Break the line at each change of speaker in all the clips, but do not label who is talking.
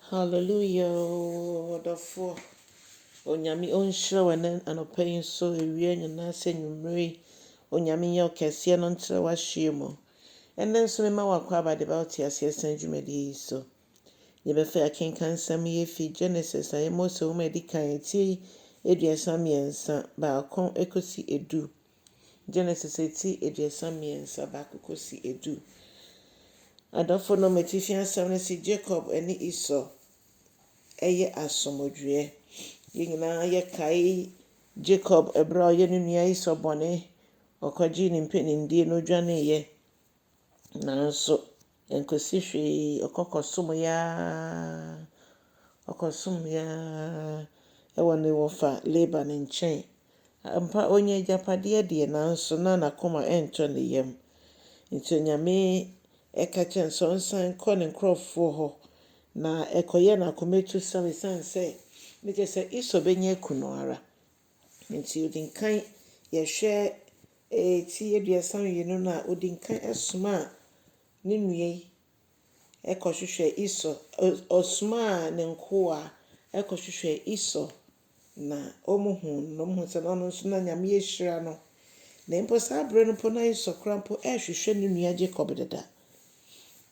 Hallelujah oo ɔdɔfoɔ. Onyame ɔnhyira wo ɛnɛ anɔpa yi nso awia nyinaa sɛ anwummere yi. Onyame nyɛ wo kɛseɛ no ntrɛ w'ahyeɛ mu. Ɛnɛ nso mema wo akwaaba de ba wo te aseɛ sɛn dwumadie yi so. Yɛbɛfa akenkan nsɛm yi afi Genesis a ɛyɛ Mose nwoma a ɛdi kan ti 33 baako kɔsi 10. Genesis ti 33 baako kɔsi 10. Adɔfo nom, atifi asɛm no se Jacob ne Esau yɛ asomdwoeɛ. Yɛn nyinaa yɛkae Jacob ɛberɛ a ɔyɛ ne nua Esau bɔne, ɔkɔgyee ne mpanindie na ɔdwaneeɛ. Nanso ɛnkɔsi hwee, ɔkɔ kɔsomeeɛ ara, ɔkɔsomeeɛ ara wɔ ne wɔfa Laban nkyɛn. Ampa, ɔnya agyapadeɛ deɛ, nanso na n'akoma ntɔ ne yam. Nti Onyame ka kyerɛɛ no sɛ ɔnsan nkɔ ne nkurɔfoɔ hɔ, na ɛkɔyɛɛ no akomatusɛm ɛsiane sɛ ne kyerɛ sɛ Esau bɛnya aku no ara. Nti ɔdi nkan yɛhwɛ ti 32 no a, ɔdi nkan somaa ne nua yi kɔhwehwɛɛ Esau, ɔsomaa ne nkoa kɔhwehwɛɛ Esau, na wɔhuu no, na wɔhuu sɛ ɔno nso na Nyame ahyira no. Na mpo saa berɛ no mpo na Esau koraa mpo rehwehwɛ ne nua Jacob deda.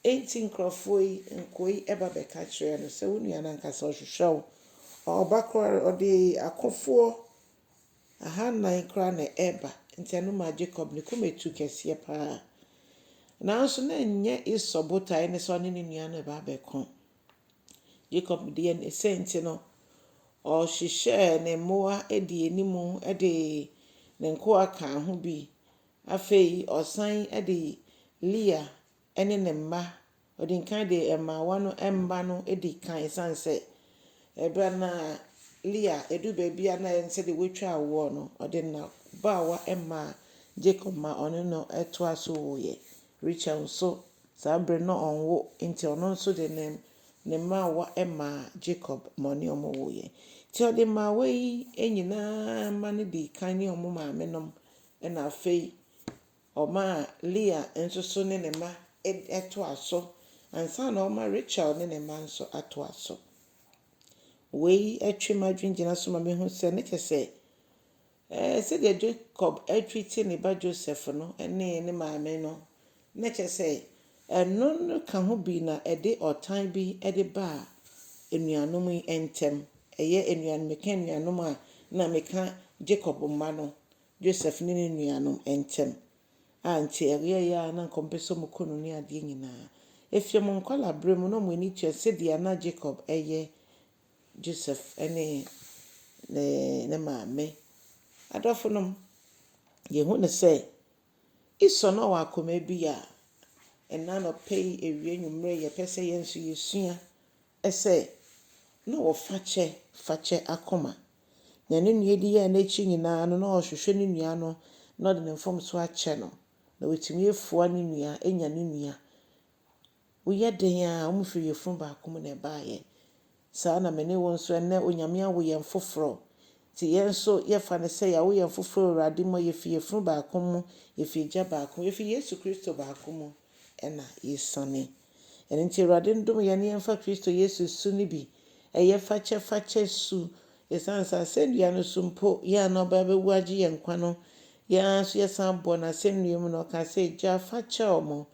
Enti nkurɔfoɔ yi, nkoa yi ba bɛka kyerɛɛ no sɛ, wo nua no ankasa ɔhwehwɛ wo. Ɔba koraa ɔde akofoɔ Ahannan koraa na ɛreba, enti ɛno maa Jakob ne koma tuu kɛseɛ paa. Nanso na ɛnyɛ Esau botaeɛ ne sɛ ɔne ne nua no reba abɛko. Jakob deɛ ne sɛ nti no, ɔhyehyɛɛ ne mmoa dii anim de ne nkoa kaa ho bi. Afei ɔsan de Lea ne ne mma. Ɔdi nkan de mmaawa no mma no di kan ɛsiane sɛ ɛberɛ a na Lea ɛduru baabi a na ɛyɛ sɛ deɛ watwa awoɔ no, ɔde n'abaawa maa Jacob ma ɔne no toa so woeɛ. Rachel nso, saa berɛ no na ɔnwo nti ɔno nso de ne ne mmaawa maa Jacob ma ɔne wɔn woeɛ. Nti ɔde mmaawa yi nyinaa mma no dii kan ne wɔn maamenom ɛna afei Ɔmaa Lea nso so ne ne mma toaa so ansa na ɔrema Rachel ne ne mma nso atoa so. Wei twe m'adwene gyina so ma mehu sɛ ne kyɛ sɛ sɛdeɛ Jacob treat ne ba Joseph no ne ne maame no, na kyerɛ sɛ ɛno no ka ho bi na ɛde ɔtan bi de baa anuanom yi ntam. Ɛyɛ anuanom, meka anuanom a na meka Jacob mma no. Joseph ne ne nuanom ntam a nti ɛyɛeɛ a na anka wɔpɛ sɛ wɔku no ne adeɛ nyinaa. Ɛfiri wɔn nkwadaa-berɛ mu na wɔn ani tua sɛdeɛ na Jacob yɛ Joseph ne ne ne maame. Adɔfonom, yɛhu no sɛ Esau na ɔwɔ akoma bi a ɛna anɔpa yi, awia, anwummerɛ yɛpɛ sɛ yɛn nso yɛsua sɛ na ɔwɔ fakyɛ, fakyɛ akoma. Nea ne nua de yɛɛ n'akyi nyinaa no, na ɔrehwehwɛ ne nua no na ɔde ne mfomso akyɛ no, na watumi afua ne nua, anya ne nua. Woyɛ dɛn a, wɔfiri yafunu baako mu na ɛbaeɛ. Saa na me ne wo nso ɛnnɛ Onyame awo yɛn foforɔ. Nti yɛn nso yɛfa no sɛ yɛawo yɛn foforɔ wɔ Awurade mu a, yɛfiri yafunu baako mu, yɛfiri Agya baako mu, yɛfiri Yesu Kristo baako mu na yɛsiane. Ɛno nti Awurade ndom yɛn na yɛmfa Kristo Yesu su no bi, ɛyɛ fakyɛ fakyɛ su, ɛsiane sɛ asɛnnua no so mpo yɛn a na ɔba abɛwu agye yɛn nkwa no, yɛn ara nso yɛsan bɔɔ no asɛnnua mu na ɔkaa sɛ, Agya, fa kyɛ wɔn,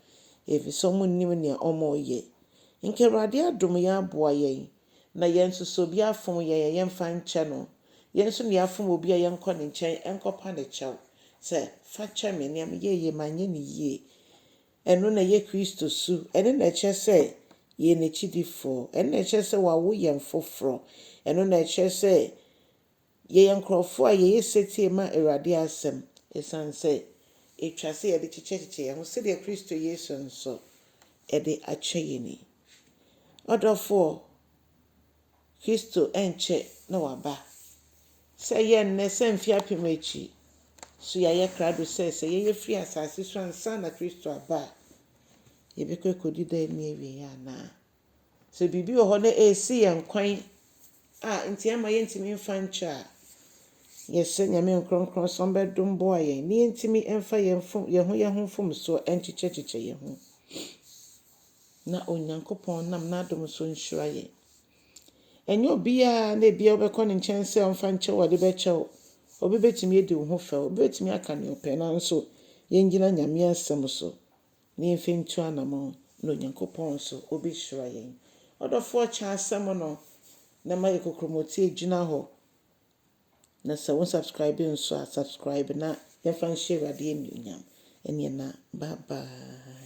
ɛfiri sɛ wɔnnim nea wɔreyɛ. Nka Awurade adom yɛn aboa yɛn, na yɛn nso sɛ obi afom yɛn a yɛmfa nkyɛ no. Yɛn nso na yɛafom obi a yɛnkɔ ne nkyɛn nkɔpa no kyɛw sɛ, Fa kyɛ me, nea meyɛeɛ yi manyɛ no yie. Ɛno na ɛyɛ Kristo su. Ɛno na ɛkyerɛ sɛ yɛyɛ n'akyidifoɔ. Ɛno na ɛkyerɛ sɛ wɔawo yɛn foforɔ. Ɛno na ɛkyerɛ sɛ yɛyɛ nkurɔfoɔ a yɛyɛ setie ma Awurade asɛm, ɛsiane sɛ ɛtwa sɛ yɛde kyekyɛkyekyɛ yɛn ho sɛdeɛ Kristo Yesu nso de akyɛ yɛn yi. Ɔdɔfoɔ, Kristo renkyɛ na waba. Sɛ ɛyɛ nnɛ, sɛ mfe apem akyi, so yɛayɛ krado sɛ sɛ yɛyɛ firi asase so ansa na Kristo aba a, yɛbɛkɔ akɔdi da nni awieeɛ anaa? Sɛ biribi wɔ hɔ na ɛresi yɛn kwan a nti ɛmma yɛntumi mfa nkyɛ a, yɛsrɛ Nyame Nkronkron sɛ ɔmbɛdom boa yɛn na yɛntumi mfa yɛn ho yɛn ho mfomsoɔ nkyekyɛkyekyɛ yɛn ho. Na Onyankopɔn nam n'adom so nhyira yɛn. Ɛnyɛ obiara na ebia wobɛkɔ ne nkyɛn sɛ ɔmfa nkyɛ wo a ɔde bɛkyɛ wo. Obi bɛtumi adi wo ho fɛw, obi bɛtumi aka nea ɔpɛ, nanso yɛngyina Nyame asɛm so na yɛmfa ntu anammɔn na Onyankopɔn nso ɔbɛhyira yɛn. Ɔdɔfoɔ kyɛ asɛm no na ma yɛ kokromoti gyina hɔ. Na sɛ wo subscribe nso a, subscribe na yɛmfa nhyɛ Awurade anuonyam. Ɛneɛ na bye bye.